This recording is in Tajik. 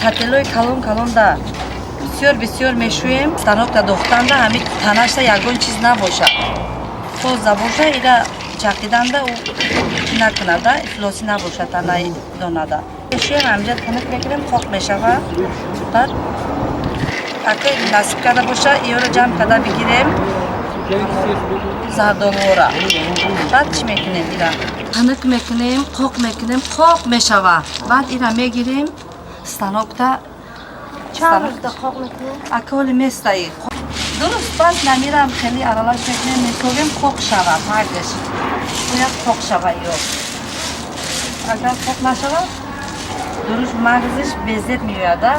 Сателои калон калонда бисёр бисёр мешӯем. Станокта дохтанда ҳами танашта ягон чиз набошад, тоза боша, ира чақиданда ӯ чӣ накунада, ифлосӣ набошад танаи донада. Мешӯем, ҳамҷа тунук мекунем, қоқ мешава. Баъд ака насиб карда боша, иёро ҷамъ карда бигирем, зардолуора. Баъд чӣ мекунем? Ира тунук мекунем, қоқ мекунем, қоқ мешава. Баъд ира мегирем станокта. Чанд рӯзда қоқ мекунед? Аколи местаи дуруст. Баъд намирам хеле аралаш мекунем, месовем, қоқ шава. Тагш бояд қоқ шава. Ё агар қоқ нашава, дуруст мағзиш безеб меояда.